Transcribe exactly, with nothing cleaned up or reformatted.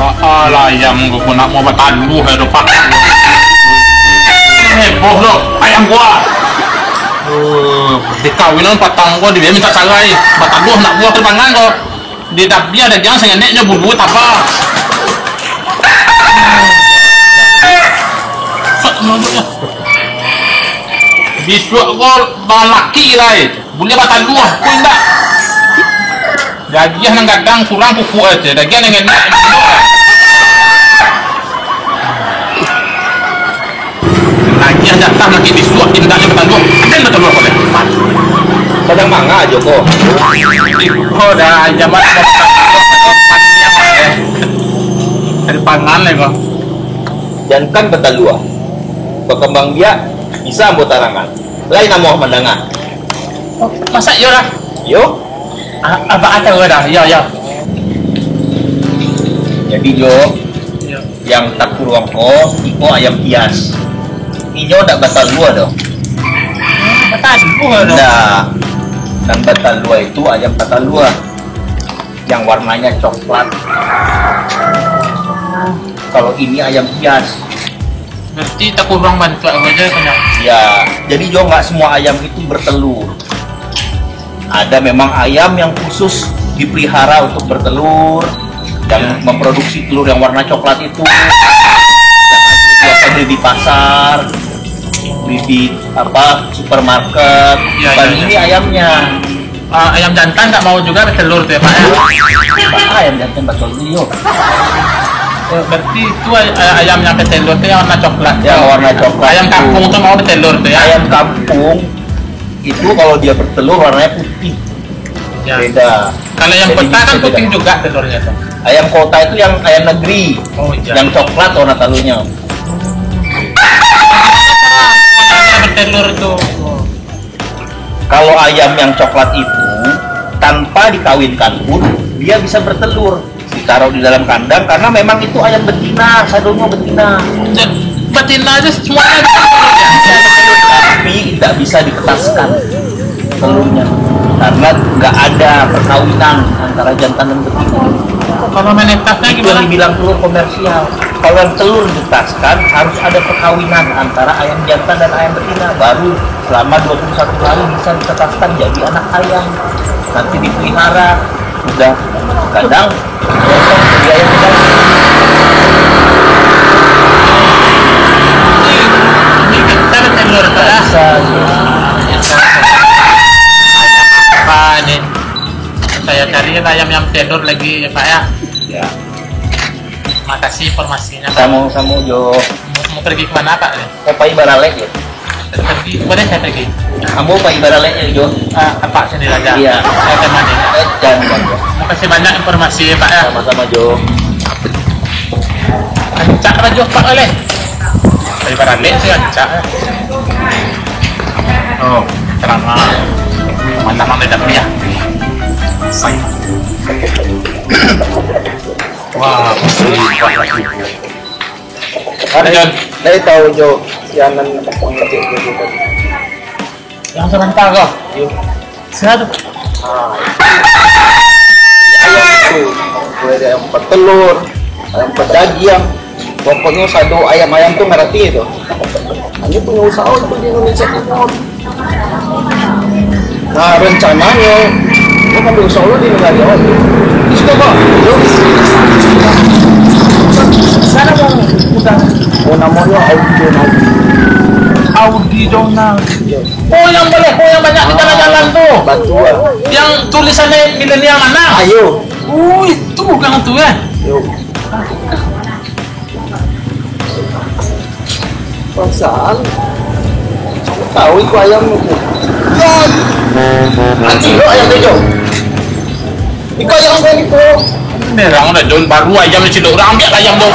Alah, ayam ko nak mau bataluah, ado patang. Heboh tu ayam gua. Oh, dikawinan patang gua, dia minta sarai. Bataluah nak gua, terpangan ko. Di dabiah dagiang sangenek nyo bulu taba. Sak, bisuak ko balaki lai. Buliah bataluah, ko indak. Dagiah nan gadang kurang pupuk aja, dagiah nan enak. Dagiah jatah lagi bisuak, indak nan bataluah. Aden bataluah ko deh. Sadang manga ajo ko. Oh, dah, jaman. Ada pangan lah ko. Jankan bataluah. Bakambang biak, bisa ambo tarangan. Lain amuah mandanga. Oh, masa iyo dah? Yo. Ah, abak ado dah. Yo, yo. Jadi, Jo, Yo. Yang takuruang ko, iko ayam hias. Inyo ndak batalua doh. Batalua doh? Ndak. Nan batalua itu ayam batalua. Yang warnanya coklat. Kalau ini ayam hias. Berarti takuruang bantuak aja kan, ya? Ya, jadi Jo, nggak semua ayam itu bertelur. Ada memang ayam yang khusus dipelihara untuk bertelur dan memproduksi telur yang warna coklat itu. Yang biasa beli di pasar, beli di apa, supermarket. Ya, bukan ya, ini ya. Ayamnya. Ah, ayam jantan nggak mau juga bertelur tuh ya, Pak, ya? Pak, ayam jantan betul yo. Oh, berarti itu ay-, ay-, ayam yang bertelur tuh yang warna coklat. Yang warna coklat Ayam itu. Kampung tuh mau bertelur tuh ya? Ayam kampung itu kalau dia bertelur warnanya putih. Ya. Beda. Kalau yang Jadi kota kan bisa putih beda. Juga telurnya tuh. Ayam kota itu yang ayam negeri. Oh, iya. Yang coklat warna telurnya. Kotanya bertelur tuh. Kalau ayam yang coklat itu tanpa dikawinkan pun dia bisa bertelur, ditaruh di dalam kandang karena memang itu ayam betina, sadonyo betina. Jadi, betina aja semuanya. Tapi tidak bisa ditetaskan telurnya karena nggak ada perkawinan antara jantan dan betina. Kalau menetasnya Itu yang gimana? Dibilang telur komersial. Kalau yang telur ditetaskan harus ada perkawinan antara ayam jantan dan ayam betina, baru selama dua puluh satu hari bisa ditetaskan jadi anak ayam. Nanti dipelihara, udah gadang, potong jadi ayam jantan. Ini kita telur, Pak, ya? Bisa. Apa nih? Saya cari ayam yang telur lagi ya, Pak, ya. Ya. Makasih informasinya, Pak. Samo-samo, Jo. Mau, mau pergi kemana, Pak? Mau pai baralek, Jo. Pergi, boleh saya pergi? Ambo pai baralek, Jo. Ah, Apak sendiri aja. Iya. Saya temani. Eh, jangan, jangan, Jo. Makasih banyak informasi, Pak, ya. Sama-sama, Jo. Rancak lah, Jo, Pak, boleh? Pai baralek sih rancak. Oh, terang lah. Mantap, mantap, tapi ya. Sayang. Wah, masih. Lai, lai tahu, Jo, si Anan pangecek tu tadi. Yang sebentar ko. Iyo. Satu. Ah. Ayam tu, mulai dari ayam petelur, ayam pedagiang. Pokoknya sado ayam-ayam tu ngerti tu. Hanya punya usaha itu di Indonesia Timur. Nah, rencananya, gua kan insya Allah di negara awak. Di situ, Pak. Yo. Sana, Bang. Bukan. Oh, namanya Audi Donald. Audi Donald. Yo. Oh, yang boleh, oh, yang banyak di jalan-jalan tu. Betul. Yang tulisannya milenial mana? Ayo. Oh, itu bukan tu, eh. Yo. Perasaan, tahu iko ayam tu. Yo. Anjing, lo ayam tu, Jo. Iko ayam saya iko. Merang dah, Jon. Baru ayam cilok. Urang ambiak ayam tu.